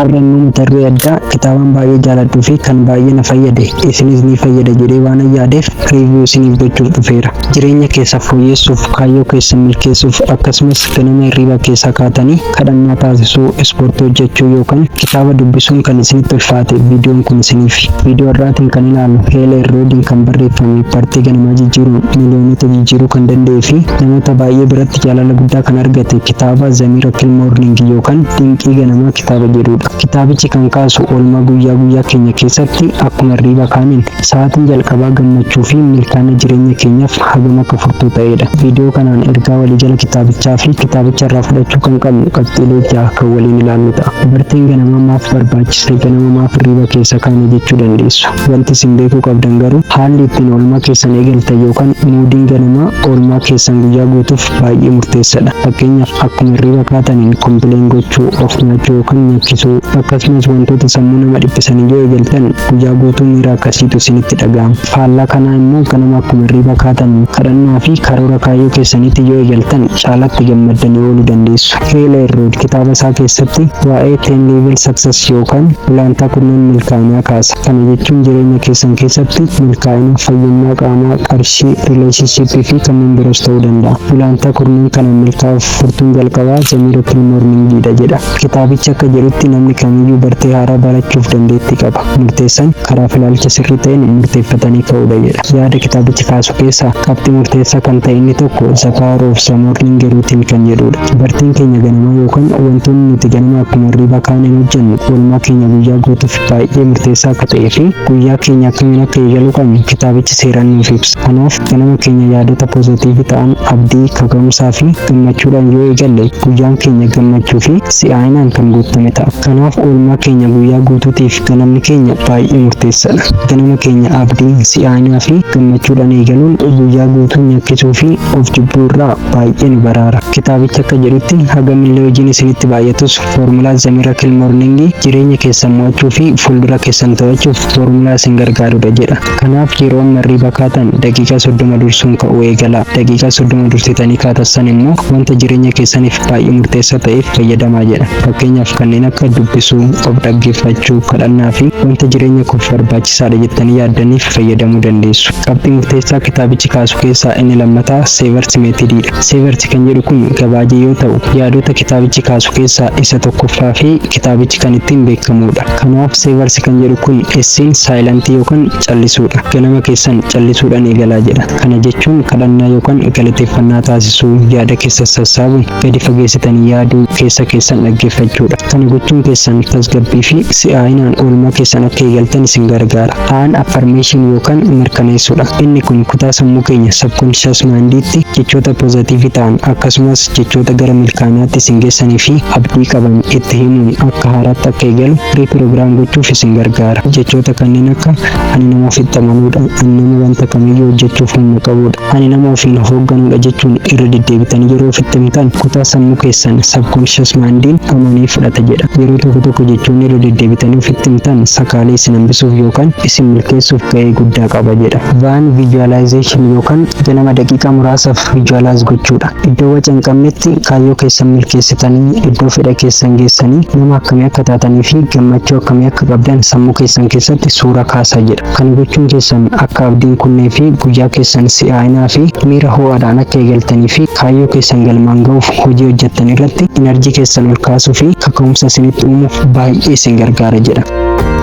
Har'a immoo mata duree addaa kitaabaan baay'ee jaaladhuu fi kan baay'ee na fayyade, isinis ni fayyada jedhee waan yaadeef review isiniif gochuuf dhufeera. Jireenya keessan fooyyessuuf, kaayyoo keessan milkeessuuf, akkasumas ganama hirriba keessaa kaatanii kadhannaa taasisuu, ispoortii hojjechuu yookaan kitaaba dubbisuun kan isinitti ulfaate, viidiyoon kun isiniif. Viidiyoo har'aatiin kan ilaallu Hal Elrodiin kan barreeffame, bartee ganamaa jijjiiruun miliyoonota jijjiiruu kan danda'ee fi namoota baay'ee biratti jaalala guddaa kan argate kitaaba The Miracle Morning yookaan Dinqii Ganamaa kitaaba jedhudha. Kitaabichi kan kaasu oolmaa guyyaa guyyaa keenya keessatti akkuma hirriba kaaniin sa'aatiin jalqabaa gammachuu fi milkaa'ina jireenya keenyaaf hagam akka furtuu ta'edha. Viidiyoo kanaan ergaa waliigala kitaabichaa fi kitaabicha irraa fudhachuu kan qabnu qabxiilee jaha kan waliin ilaallu ta'a. Barteen ganamaa maaf barbaachise? Ganama maaf hirriba keessa kaane jechuu dandeessu. Wanti isin beekuu qabdan garuu haalli ittiin oolmaa keessan eegaltan yookaan moodiin ganamaa oolmaa keessan guyyaa guutuuf baay'ee murteessadha. Fakkeenyaaf, akkuma hirriba kaataniin complain gochuu, of nyaachuu yookaan nyaachisuu, akkasumas wantoota sammuu nama dhiphisanii yoo eegaltan, guyyaa guutuu miira akkasiitu isinitti dhaga'ama. Faallaa kanaa immoo ganama akkuma hirriba kaataniin kadhannaa fi karoora kaayyoo keessaniitti yoo eegaltan, caalatti gammaddanii ooluu dandeessu. Hal Elrod kitaaba isaa keessatti waa'ee 10 level success yookaan gulantaa 10 milkaa'inaa kaasa. Kana jechuun jireenya keessan keessatti milkaa'ina fayyummaa qaamaa, qarshii, relationshipii fi kanneen biroos ta'uu danda'a. Gulantaa kurnan kana milkaa'uuf furtuun jalqabaa The Miracle Morningidha jedha. Kitaabichi akka jedhutti namni kamiyyuu bartee haaraa barachuuf dandeettii qaba. Murteessan karaa ilaalcha sirrii ta'een murteeffatanii ka'uudha jedha. Yaada kitaabichi kaasu keessaa qabxii murteessaa kan ta'e inni tokko "The Power of the Morning Routine" kan jedhudha. Barteen keenya ganamaa yookaan wantoonni nuti ganama akkuma hirriba kaaneen hojjennu oolmaa keenya guyyaa guutuuf baay'ee murteessaa akka ta'ee fi guyyaa keenya akkamiin akka eegaluu qabnu kitaabichi seeraan nuuf ibsa. Kanaaf ganama keenya yaadota positive ta'an, abdii, kaka'umsaa fi gammachuudhaan yoo eegalle, guyyaan keenya gammachuu fi si'aayinaan kan guutame ta'a. Kanaaf oolmaa keenya guyyaa guutuutiif ganamni keenya baay'ee murteessaadha. Ganama keenya abdii, si'aayinaa fi gammachuudhaan eegaluun guyyaa guutuu nyakkisuu fi of jibbuu irraa baay'ee nu baraara. Kitaabichi akka jedhutti hagamillee hojiin isinitti baay'atus foormulaa The Miracle Morning jireenya keessan mo'achuu fi fuuldura keessan to'achuuf foormulaa isin gargaarudha jedha. Kanaaf yeroo amma hirriba kaatan daqiiqaa 30 dursuun ka'uu eegala. Daqiiqaa 30 dursitanii kaatassan immoo wanta jireenya keessaniif baay'ee murteessaa ta'eef fayyadamaa jedha. Fakkeenyaaf, kanneen akka dubbisuu, of dhaggeeffachuu, kadhannaa fi wanta jireenya koof barbaachisaadha jettanii yaaddaniif fayyadamuu dandeessu. Qabxii murteessaa kitaabichi kaasu keessaa inni lammataa Savers Methodiidha. Savers kan jedhu kun gabaajee yoo ta'u, yaadota kitaabichi kaasu keessaa isa tokkoffaa fi kitaabichi kan ittiin beekamudha. Kanaaf Savers kan jedhu kun S'n silentii yookaan callisuudha. Ganama keessan callisuudhaan eegalaa jedha. Kana jechuun kadhannaa yookaan galateeffannaa taasisuu, yaada keessa sassaabuun gadi fageessitanii yaaduu, keessa keessan dhaggeeffachuudha. Kana gochuun keessan tasgabbii fi si'aayinaan oolmaa keessan akka eegaltan isin gargaara. A'n affirmation yookaan mirkaneessuudha. Inni kun kutaa sammuu keenya subconscious mindiitti jechoota positive ta'an, akkasumas jechoota gara milkaa'inaatti isin geessanii fi abdii qaban itti himuun akka haaraatti akka eegalu reprogram gochuuf isin gargaara. Jechoota kanneen akka "Ani nama ofitti amanuudha, ani nama wanta kamiyyuu hojjechuuf humna qabuudha, ani nama ofiin of hoogganuudha" jechuun irra deddeebitanii yeroo ofitti himtan, kutaa sammuu keessan subconscious mindiin amanee fudhata jedha. Yeroo tokko tokko jechoonni irra deddeebitanii ofitti himtan sakaalee isin hambisuuf yookaan isin milkeessuuf ga'ee guddaa qaba jedha. V'n visualization yookaan ganama daqiiqaa muraasaaf visualize gochuudha. Iddoo waca hin qabnetti kaayyoo keessan milkeessitanii, iddoo fedha keessan geessanii, nama akkamii akka taatanii fi gammachuu akkamii akka qabdan sammuu keessan keessatti suura kaasaa jedha. Kana gochuun keessan akka abdiin kunnee fi guyyaa keessan si'aayinaa fi miira ho'aadhaan akka eegaltanii fi kaayyoo keessan galmaan ga'uuf hojii hojjettan irratti energy keessan ol kaasuu fi kaka'umsa isinitti uumuuf baay'ee isin gargaara jedha.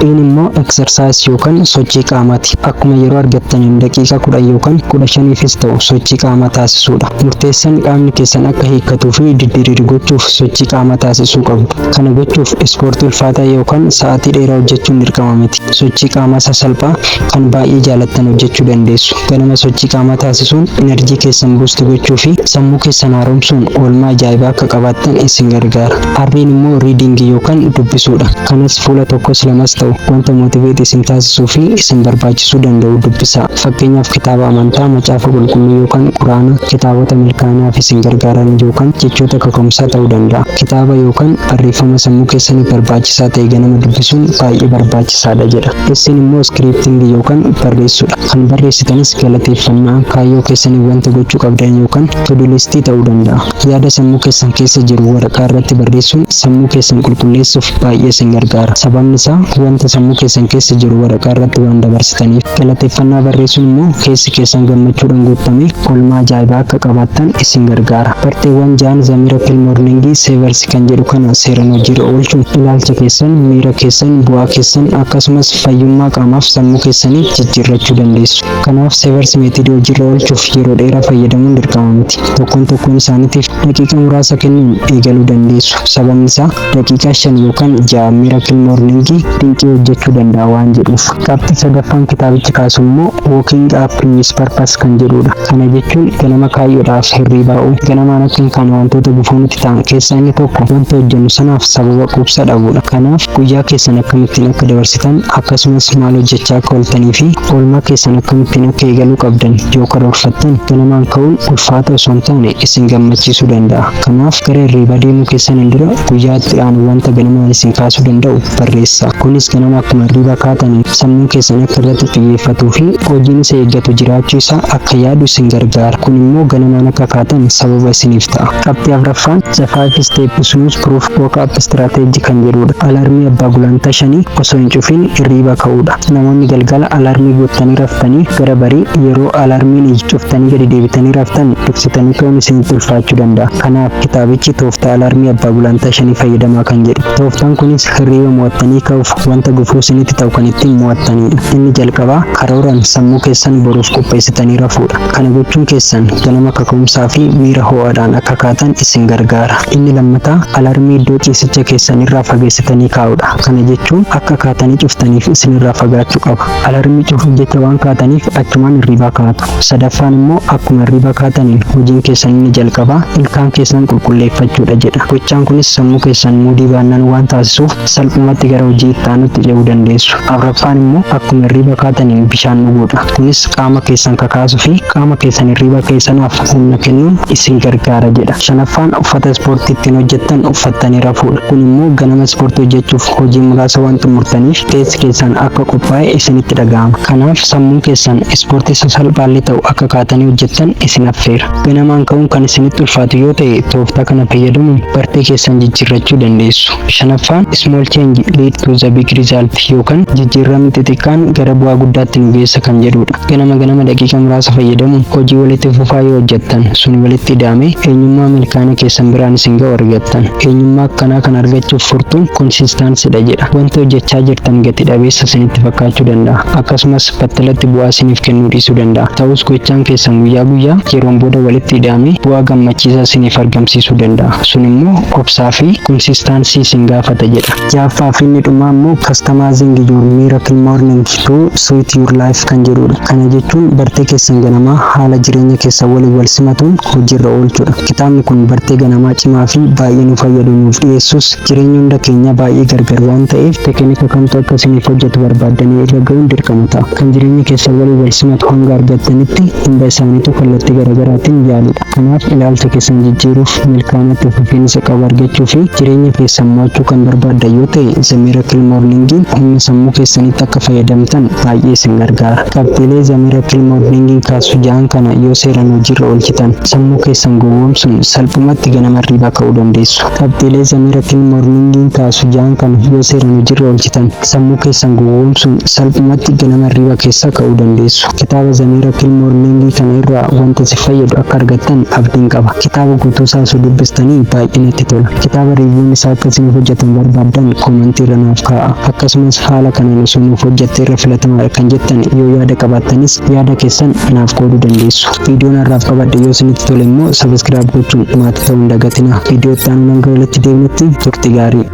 E'n immoo exercise yookaan sochii qaamaati. Akkuma yeroo argattaniin daqiiqaa 10 yookaan 15f ta'u sochii qaamaa taasisuudha. Murteessan qaamni keessan akka hiikkatuu fi diddiriiru gochuuf sochii qaamaa taasisuu qabdu. Kana gochuuf ispoortii ulfaataa yookaan sa'aatii dheeraa hojjechuun dirqama miti. Sochii qaamaa sasalphaa kan baay'ee jaalattan hojjechuu dandeessu. Ganama sochii qaamaa taasisuun energy keessan boost gochuu fi sammuu keessan haaromsuun oolmaa ajaa'ibaa akka qabaattan isin gargaara. R'n immoo reading yookaan dubbisuudha. Kanas fuula tokkos lamas barreeffamas ta'u wanta motivate isin taasisuu fi isin barbaachisuu danda'u dubbisaa. Fakkeenyaaf kitaaba amantaa, Macaafa Qulqulluu yookaan Quraana, kitaabota milkaa'inaaf isin gargaaran yookaan jechoota kaka'umsaa ta'uu danda'a. Kitaaba yookaan barreeffama sammuu keessaniif barbaachisaa ta'e ganama dubbisuun baay'ee barbaachisaadha jedha. S'n immoo scripting yookaan barreessuudha. Kan barreessitanis galateeffannaa, kaayyoo keessaniif wanta gochuu qabdan yookaan to-do list ta'uu danda'a. Yaada sammuu keessan keessa jiru waraqaa irratti barreessuun sammuu keessan qulqulleessuuf baay'ee isin gargaara. Sababni isaa wanta sammuu keessan keessa jiru waraqaa irratti waan dabarsitaniif. Galateeffannaa barreessuun immoo keessi keessan gammachuudhaan guutamee oolmaa ajaa'ibaa akka qabaattan isin gargaara. Barteewwan ja'an The Miracle Morning Savers kan jedhu kana seeraan hojiirra oolchuun ilaalcha keessan, miira keessan, bu'aa keessan akkasumas fayyummaa qaamaaf sammuu keessanii jijjiirrachuu dandeessu. Kanaaf Savers Method hojiirra oolchuuf yeroo dheeraa fayyadamuun dirqama miti. Tokkoon tokkoon isaaniitiif daqiiqa muraasa kennuun eegaluu dandeessu. Sababni isaa daqiiqaa 5 yookaan 6 Miracle Morning dinqii hojjechuu danda'a waan jedhuuf. Qabxii sadaffaan kitaabichi kaasu immoo Waking Up with Purpose kan jedhudha. Kana jechuun ganama kaayyoodhaaf hirriibaa ka'uu. Ganamaan akka hin kaane wantoota gufuu nutti ta'an keessaa inni tokko wanta hojjennu sanaaf sababa quubsaa dhabuudha. Kanaaf guyyaa keessan akkamittiin akka dabarsitan, akkasumas maal hojjechaa akka ooltanii fi oolmaa keessan akkamittiin akka eegaluu qabdan yoo karoorfattan, ganamaan ka'uun ulfaata osoo hin taane isin gammachiisuu danda'a. Kanaaf gara hirriibaa deemuu keessaniin dura guyyaa itti aanu wanta ganamaan isin kaasuu danda'u barreessaa. Kunis ganama akkuma hirriibaa kaataniin sammuun keessan akka irratti xiyyeeffatuu fi hojiin isa eeggatu jiraachuu isaa akka yaadu isin gargaara. Kun immoo ganamaan akka kaatan sababa isiniif ta'a. Qabxii afraffaan The Five Step Snooze Proof Wake Up Strategy kan jedhudha. Alarmii abbaa gulantaa shanii osoo hin cufin hirriiba ka'uudha. Namoonni galgala alarmii guuttanii raftanii gara barii yeroo alarmiin cuftanii gadi deebitanii raftan dursitanii ka'uun isinitti ulfaachuu danda'a. Kanaaf kitaabichi tooftaa alarmii abbaa gulantaa shanii fayyadamaa kan jedhu. Tooftaan kunis hirriiba mo'attanii ka'uuf wanta gufuu isinitti ta'u kan ittiin mo'attanidha. Inni jalqabaa karooraan sammuu keessan boruuf qopheessitanii rafuudha. Kana gochuun keessan ganama kaka'umsaa fi miira ho'aadhaan akka kaatan isin gargaara. Inni lammataa alarmii iddoo ciisicha keessan irraa fageessitanii kaa'uudha. Kana jechuun akka kaatanii cuftaniif isinirraa fagaachuu qaba. Alarmii cufuuf jecha waan kaataniif achumaan hirriibaa kaatu. Sadaffaan immoo akkuma hirriibaa kaataniin hojiin keessan inni jalqabaa ilkaan keessan qulqulleeffachuudha jedha. Gochaan kunis sammuu keessan mood baannaan waan taasisuuf salphumatti gara hojii itti aanutti ce'uu dandeessu. Afraffaan immoo akkuma hirriiba kaataniin bishaan dhuguudha. Kunis qaama keessan kakaasuu fi qaama keessan hirriiba keessanaaf humna kennuun isin gargaara jedha. Shanaffaan uffata ispoortii ittiin hojjettan uffattanii rafuudha. Kun immoo ganama ispoortii hojjechuuf hojii muraasa waan xumurtaniif keessi keessan akka qophaa'e isinitti dhaga'ama. Kanaaf sammuun keessan ispoortii sasalphaallee ta'u akka kaatanii hojjettan isin affeera. Ganamaan ka'uun kan isinitti ulfaatu yoo ta'e, tooftaa kana fayyadamuun bartee keessan jijjiirrachuu dandeessu. Shanaffaan small change lead to the big result yookaan jijjiiramni xixiqqaan gara bu'aa guddaatti nu geessa kan jedhudha. Ganama ganama daqiiqa muraasa fayyadamuun hojii walitti fufaa yoo hojjettan, sun walitti hidhamee eenyummaa milkaa'ina keessan biraan isin ga'u argattan. Eenyummaa akkanaa kan argachuuf furtuun consistency dha jedha. Wanti hojjechaa jirtan gati dhabeessa isinitti fakkaachuu danda'a. Akkasumas battalatti bu'aa isiniif kennuu dhiisuu danda'a. Ta'us gochaan keessan guyyaa guyyaa yeroon booda walitti hidhamee bu'aa gammachiisaa isiniif argamsiisuu danda'a. Sun immoo obsaa fi consistency isin gaafata jedha. Ja'affaa fi inni dhumaa immoo customizing your miracle morning to suit your life kan jedhudha. Kana jechuun bartee keessan ganamaa haala jireenya keessan waliin wal simatuun hojiirra oolchuudha. Kitaabni kun bartee ganamaa cimaa fi baay'ee nu fayyadu nuuf dhiyeessus, jireenya hunda keenya baay'ee gargar waan ta'eef tekinika kamtu akka isiniif hojjetu barbaaddanii irra ga'uun dirqama ta'a. Kan jireenya keessan waliin wal simatu hanga argattanitti hunda isaaniitu kallattii garaagaraatiin yaaludha. Kanaaf ilaalcha keessan jijjiiruuf, milkaa'ina itti fufiinsa qabu argachuu fi jireenya keessan mo'achuu kan barbaaddan yoo ta'e, The Miracle Morningiin humna sammuu keessanitti akka fayyadamtan baay'ee isin gargaara. Qabxiilee The Miracle Morningiin kaasu ja'an kana yoo seeraan hojiirra oolchitan, sammuu keessan gowwoomsuun salphumatti ganama hirribaa ka'uu dandeessu. Qabxiilee The Miracle Morningiin kaasu ja'an kana yoo seeraan hojiirra oolchitan, sammuu keessan gowwoomsuun salphumatti ganama hirriba keessaa ka'uu dandeessu. Kitaaba The Miracle Morning kana irraa wanta si fayyadu akka argattan abdiin qaba. Kitaaba guutuu isaa osoo dubbistanii baay'ee natti tola. Kitaaba reviewn isaa akka isiniif hojjetan barbaaddan comment irra naaf kaa'a. Akkasumas haala kanaan osoo nuuf hojjette irra filatamaadha kan jettan yoo yaada qabaattanis yaada keessan naaf qooduu dandeessu. Viidiyoon har'aaf qabadhe yoo isinitti tole immoo subscribe gochuun maatii ta'uu hin dagatinaa. Viidiyoo itti aanu hanga walitti deemnutti turtii gaarii.